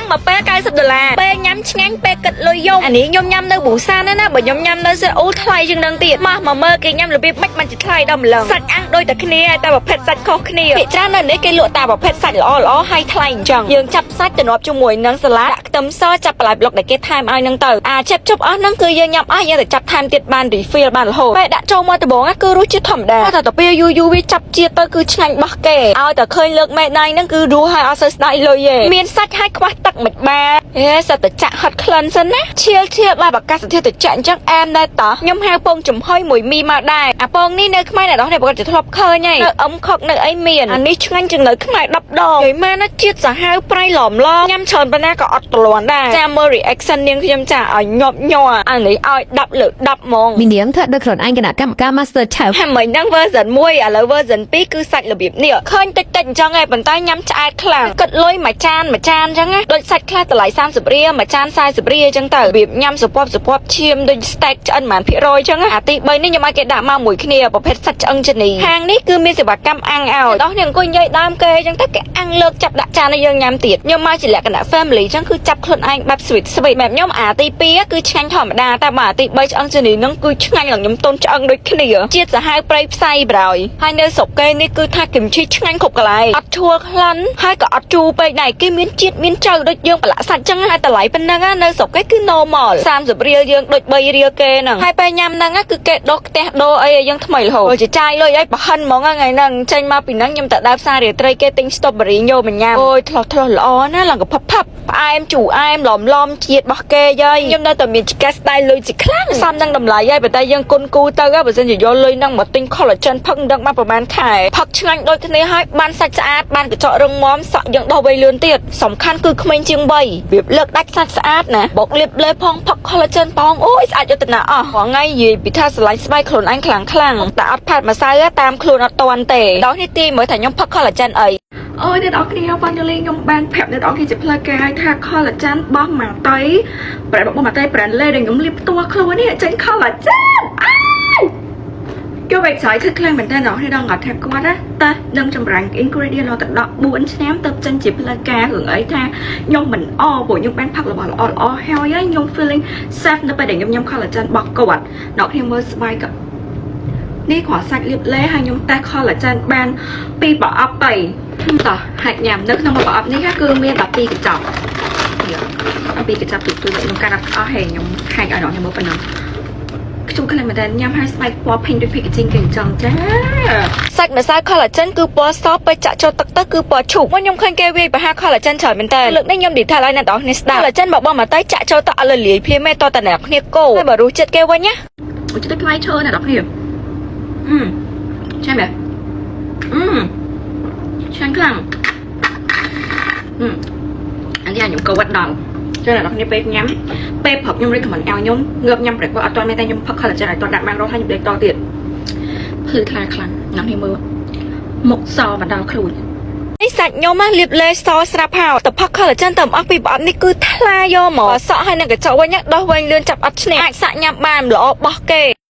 អាំងមួយពេល90ដុល្លារពេលញ៉ាំឆ្ងាញ់ពេលគិតលុយយំអានេះខ្ញុំញ៉ាំនៅប៊ូសានណាបើខ្ញុំញ៉ាំនៅសេអ៊ូលថ្លៃជាងនឹងទៀតមកមកមើលគេញ៉ាំរបៀបម៉េចមិនជាថ្លៃដល់ម្លឹងសាច់អាំងដូចតែគ្នាតែប្រភេទសាច់ខុសគ្នាភាគច្រើននៅនេះគេលក់តែប្រភេទសាច់ល្អល្អហើយថ្លៃអញ្ចឹងយើងចាប់សាច់ទៅនាប់ជាមួយនឹងសាឡាត់ដាក់ខ្ទឹមសចាប់បន្លែប្លុកដែលគេថែមឲ្យនឹងទៅអាចាប់ជប់អស់ហ្នឹងគឺយើងញ៉ាំអស់យើងទៅចាប់ថែមទៀតបាន refill បានរហូតពេលដាក់ចូលមកដំបងគឺរសជាតិធម្មតាតែទៅពេលយូរយូរវាចាប់ជាតិទៅគឺឆ្ងាញ់បោះគេឲ្យតែឃើញលើកមេដៃហ្នឹងគឺរស់ហើយអត់សូវស្ដាយលុយទេមានសាច់ហើយខ្វះទឹកមិនបានអេសិតតែចាក់ហត់ក្លិនសិនណាឈៀលឈៀលបែបអាកាសធាតុត្រជាក់អញ្ចឹងអែមដែរតោះខ្ញុំហៅពងចំហុយមួយមីមកដែរអាពងនេះនៅខ្មែរអ្នកនរនេះប្រកាសជាធ្លាប់ឃើញហើយនៅអឹមខុកនៅអីមានអានេះឆ្ងាញ់ជាងនៅខ្មែរ10ដងនិយាយមែនណាជាតិសាហាវប្រៃឡំឡំញ៉ាំច្រើនប៉ុណ្ណាក៏អត់ទលាន់ដែរចាមើល reaction នាងខ្ញុំចាឲ្យញាប់ញ័រអានេះឲ្យ10លើ10ហ្មង មីនាងធ្វើដូចខ្លួនឯងគណៈកម្មការ Master Chef ហើយមិញហ្នឹង version 1ឥឡូវ version 2គឺសាច់របៀបនេះឃើញតិចតិចអញ្ចឹងឯងប៉ុន្តែញ៉ាំឆ្អែតខ្លាំងគិតលុយមួយចានមួយចានអញ្ចឹងណាដូចសាច់ខ្លះតម្លៃ30រៀលមួយចាន40រៀលអញ្ចឹងទៅរបៀបញ៉ាំសពប់សពប់ឈាមដូច steak ឆ្អិនប្រហែលភាគរយអញ្ចឹងណាអាទី3នេះខ្ញុំឲ្យគេដាក់មកមួយគ្នាប្រភេទសាច់ឆ្អឹងជំនីហាងនេះគឺមានសេវាកម្មអាំងឲ្យដោះនេះអង្គុយនិយាយដើមគេអញ្ចឹងទៅគេអាំងលើកចាប់ដាក់ចានឲ្យយើងញ៉ាំទៀតខ្ញុំមកជាលក្ខណៈ family អញ្ចឹងគឺចាប់ខ្លួនឯងបែប sweet sweet បែបខ្ញុំអាទី2គឺឆ្ងាញ់ធម្មតាតែបើអាទី3ឆ្អឹងជំនីហ្នឹងគឺឆ្ងាញ់ឡើងខ្ញុំតូនឆ្អឹងដូចគ្នាជាតិសាហាវប្រៃផ្សៃប្រយហើយនៅស្រុកគេនេះគឺថាគឹមឈីឆ្ងាញ់គ្រប់កន្លែងអត់ឈួលក្លិនហើយក៏អត់ជូរពេកដែរគេមានជាតិមានចៅដូចយើងប្រឡាក់សាច់ចឹងហើយតម្លៃប៉ុណ្ណឹងនៅស្រុកគេគឺ normal 30រៀលយើងដូច3រៀលគេហ្នឹងហើយពេលញ៉ាំហ្នឹងគឺគេដោះខ្ទះដូរអីឲ្យយើងថ្មីរហូតជាចាយលុយអីប្រហិនហ្មងថ្ងៃហ្នឹងចេញមកពីហ្នឹងខ្ញុំទៅដើរផ្សាររាត្រីគេទិញ strawberry យកមកញ៉ាំអូយឆ្លោះឆ្លោះល្អណាស់ឡើងក៏ផឹបផឹបផ្អែមជូរអែមឡំឡំជាតិរបស់គេយាយខ្ញុំនៅតែមានចង្កេះស្ដាយលុយជាខ្លាំងសំនឹងតម្លៃហើយប៉ុន្តែយើងគុណគូទៅបើសិនជាយកលុយហ្នឹងមកទិញ collagen ផឹកមិនដឹងបានប្រហែលខែផឹកឆ្ងាញ់ដូចគ្នាហើយបានសាច់ស្អាតបានកញ្ចក់រឹងមាំសក់យើងដោះវៃលឿនទៀតសំខាន់គឺក្មេងជាងវ័យវាលើកដាច់សាច់ស្អាតណាបុកលាបលេផងផឹក collagen ផងអូយស្អាតយកទៅណាអស់រាល់ថ្ងៃនិយាយពីថាស្រឡាញ់ស្បែកខ្លួនឯងខ្លាំងខ្លាំងតែអត់ផាត់ម្សៅតាមខ្លួនអត់តាន់ទេដល់នេះទីមើលថាខ្ញុំផឹក collagen អី អូយអ្នកនរគ្នា finally ខ្ញុំបានប្រាប់អ្នកនរគ្នាជាផ្លូវការហើយថា collagen របស់ម៉ាតៃប្រែរបស់ម៉ាតៃ brand លេដែលខ្ញុំលាបផ្ទាល់ខ្លួននេះចេញ collagen អាយគេ excited ខ្លាំងមែនតើអ្នកនរគ្នាដល់គាត់ថាគាត់ណាតើនឹងចម្រាញ់ ingredient រហូតដល់4ឆ្នាំទៅចេញជាផ្លូវការរឿងអីថាខ្ញុំមិនអព្រោះខ្ញុំបានផឹករបស់ល្អល្អហើយខ្ញុំ feeling safe នៅពេលដែលខ្ញុំញ៉ាំ collagen របស់គាត់អ្នកគ្នាមើលស្បែកនេះគ្រាន់សាច់លាបលេហើយខ្ញុំតេស្ត collagen បានពីរប្រអប់ទៅតោះហាច់ញ៉ាំនៅក្នុងមួយប្រអប់នេះគឺមាន12កញ្ចប់នេះ12កញ្ចប់ទូទូខ្ញុំកាន់អត់អស់ហើយខ្ញុំហាច់ឲ្យអ្នកខ្ញុំមើលប៉ុណ្ណឹងខ្ញុំខ្លាំងមែនតើញ៉ាំហើយស្បែកពណ៌ pink ដូច packaging គេអញ្ចឹងចាសាច់ម្សៅ collagen គឺពណ៌សពេលចាក់ចូលទឹកទៅគឺពណ៌ឈូកមកខ្ញុំឃើញគេវាយប្រហារ collagen ច្រើនមែនតើលើកនេះខ្ញុំ detail ឲ្យអ្នកនរគ្នាស្ដាប់ collagen របស់មកតៃចាក់ចូលទឹកអត់លលាយភ្លាមទេតតែអ្នកគ្នាកូរហើយបើរសជាតិគេវិញណាអូចិត្តផ្លែឈើអ្នកនរគ្នាអឺឆែមែនអឺឆ្ងាញ់ខ្លាំងអឺអានេះខ្ញុំកវត្តដល់ចឹងអ្នកនរគ្នាពេលញ៉ាំពេលព្រឹកខ្ញុំ recommend ឲ្យខ្ញុំងើបញ៉ាំ breakfast អត់ទាន់មានតែខ្ញុំផឹក collagen ឲ្យទាន់ដាក់បានរហូតហើយខ្ញុំដេកតទៀតភ្លឺថ្លាខ្លាំងអ្នកនេះមើលមុខសមកដល់ខ្លួននេះសាច់ខ្ញុំណាលាបលេសស្រាប់ហើយតែផឹក collagen ទៅអស់ពីប្រអប់នេះគឺថ្លាយកមកសក់ហើយនឹងកញ្ចក់វិញដោះវិញលឿនចាប់អត់ឈ្នះអាចសាក់ញ៉ាំបានល្អបោះគេ